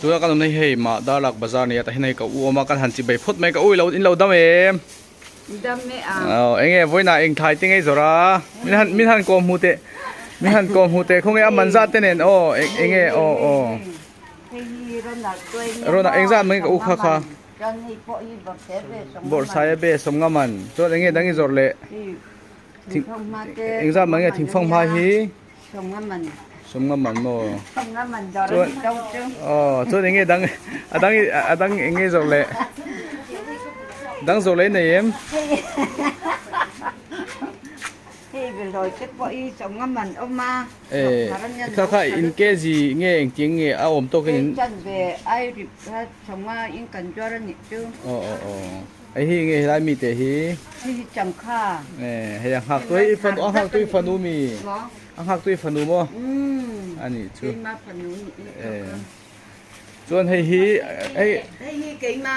Tuna kan awmna hi hei mah Darlak bazar nia tah hian hei ka u awm a kan han chibei phawt mai ka u ilo inlo dam em Dam e a. Aw enge vawiinah eng thlai te ngei zawrh a min han min han kawm hmu teh min han kawm hmu teh khawnge a man zat te nen aw enge aw aw Hei hi rawn tuai nia rawn eng zat mai ka u kha kha Chuan hei pawh hi bawrhsai a be sawm nga man. Bawrhsai a be sawm nga man chuan enge dang i zawrh leh Thing thingfanghma te eng zat mai nge thingfanghma hi Sawmnga man. Sawmnga man maw? Sawmnga man dawr a ni to chu. Aw, chuan enge dang a dang a dang enge zawrh leh dang zawrh leh nei em? Hei behlawi te pawh hi sawmnga man awm a. Eh, kha kha in kg nge engtiang nge a awm tawk in in. Chan ve ai rip kha sawmnga in kan zuar a nih chu. Aw aw aw. Hei hi nge helai mi te hi? Hei hi changkha. Eh, hei a nghak tui i fanu a nghak tui fanu mi. A nghak tui fanu maw? Umm. A nih chu. Keima fanu nih hi. Eh. Chuan hei hi hei Hei hi keima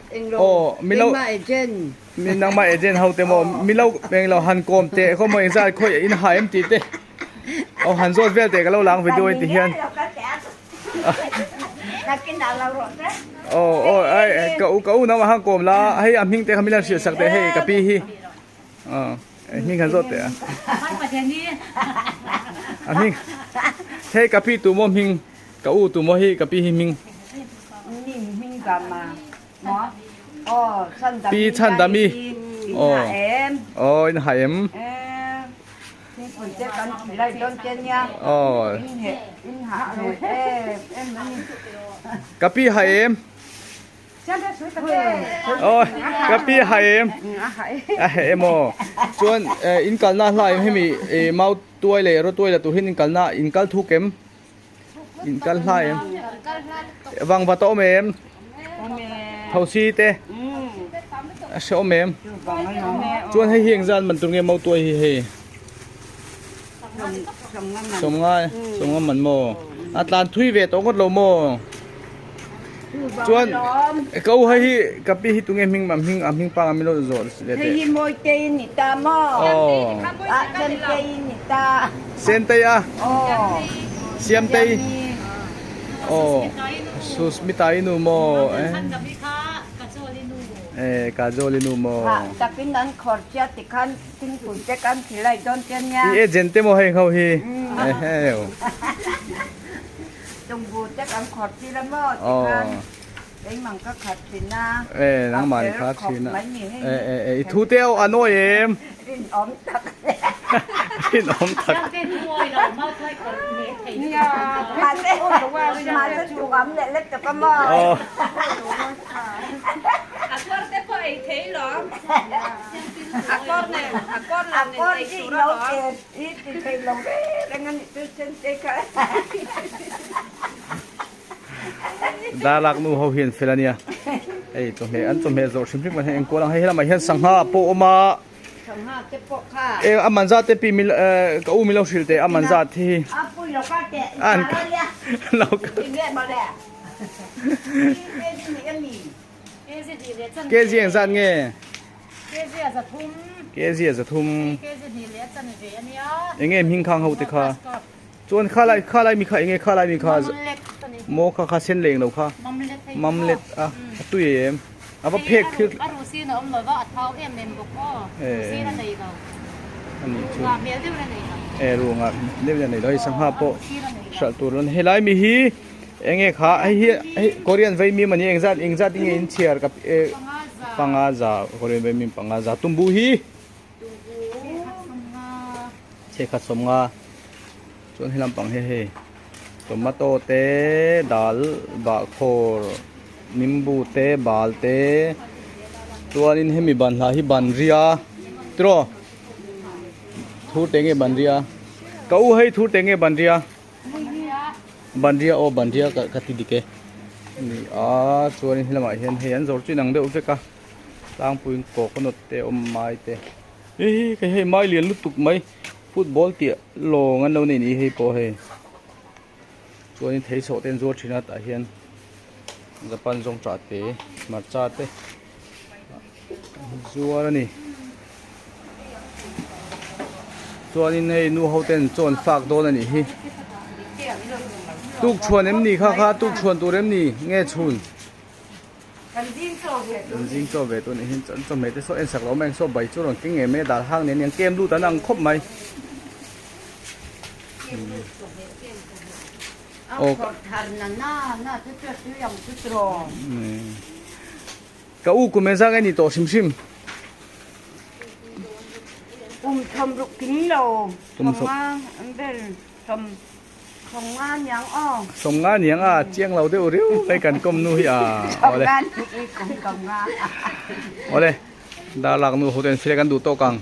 englo. Oh, milo keima agent. Mi nangma agent ho te maw? Milo englo han kawm te khaw maw engzat khawi in ha em tih te. Oh, han zawt vel te ka lo lang video in ti hian. Aw aw ai ka u ka u nangmah khan kawm la hei a hming te kha min han hrilh sak teh hei ka pi hi aw hming khan zawt teh a a hming hei ka pi tu maw hming ka u tu maw hi ka pi hi hming pi chhandami aw aw in ha em. Aw. Ka pi hai em? Aw, ka pi hai em? A heh em aw. Chuan in kalna hla em hemi mau tuai leh rawtuai la tur hian in kalna in kal thuk em? In kal hla em? Vang va ta awm em? Thosi te a hre awm em? Chuan hei hi engzat man tur nge mautuai hi hei? Sawmnga sawmnga man maw? A tlan thui ve tawh ngawt lo maw? Chuan ka u hei hi ka pi hi tunge hming a hming a hming panga min lo zawh leh teh. Hei hi Mawitei ni ta maw? Aw. Ah Sentei ni ta. Sentei a? Aw. Siamtei. Aw. Susmitai nu maw? Eh Kajoli nu maw? Ha takin an khawr chia tikhan thingpui te kan thilai dawn che nia. I agent te maw hei ho hi? Eheu. Tumbu te kan khawr tir a maw tikhan keimang ka khat thin a. Eh nangmah ni kha thin a. Eh eh eh i thu te a nawi em? Rinawm tak. Rinawm tak. Mahse mahse thuam leh lek tak a maw. Aw. A kawr te pawh ei thei lawm. A kawr nen a kawr A nen kawr ei hi tur lo alawm. I ti thei lo reng reng a nih chu sen te kha. Darlak nu ho hian fel a nia. Hei chawhmeh an chawhmeh zawrh hrim hrim kan hei enkual ang hei helamah hian sangha pawh a awm a. Sangha te pawh kha. E a man zat te pi mil ka u milo hrilh teh a man zat hi. A pui lo ka teh. An ka lo ka. Kg engzat nge? Kg a zathum. Enge hming khang ho te kha? Chuan kha lai kha lai mi kha enge kha lai mi kha? Maw kha kha sen leng lo kha. Mamlet a a tui em? A va phek thil. A ruh sin a awm lo va a thau em em bawk aw. Ruh sin a nei lo. A nih chu. Ruh ngah hmel deuhin a nei lo. E ruh ngah deuhin a nei lo. Hei sangha pawh hralh tur an helai mi hi Enge kha hei hi hei Korean vei mim ani engzat engzat nge in chhiar ka e panga za Korean vei mim panga za tumbu hi chhekhat sawmnga chuan helam pang hi hei tomato te dal bahkhawr nimbu te bal te chuanin hemi ban hlah hi ban ria tiraw thur te nge ban ria ka u hei thur te nge ban ria. Banria aw banria ka ka ti dik e ni a chuanin helamah hian hei an zawrh chu inang deuh vek a tlangpuiin coconut te a awm mai te hi hei hei mai lian lutuk mai football tih lawng an lo nei ni hei pawh hei chuanin thei sawh te an zuar thin a tah hian japan zawng tah te hmarcha te zuar a ni chuanin hei nu ho ten chaw an fak dawn a nih hi. Tuk chhuan em ni kha kha tuk chhuan tur em ni nge chhun? Kan zing chaw ve tur. Kan zing chaw ve tur nih hin chuan chawhmeh te saw en sak lo mai ang saw bai chu rawn keng em e dal hang nen hian kem lut an ang khawp mai. A phawrh thar na na na chu chu tui ang chu trawng. Ka u kum engzah nge ni tawh hrim hrim? Kum thawm ruk kim lo. Thawm nga vel thawm thawm nga niang aw. Thawm nga niang a chiang lo deuh riau mai kan kawm nu hi a. Thawm nga ni i kum thawm nga. Awle darlak nu ho ten flag an duh tawk ang.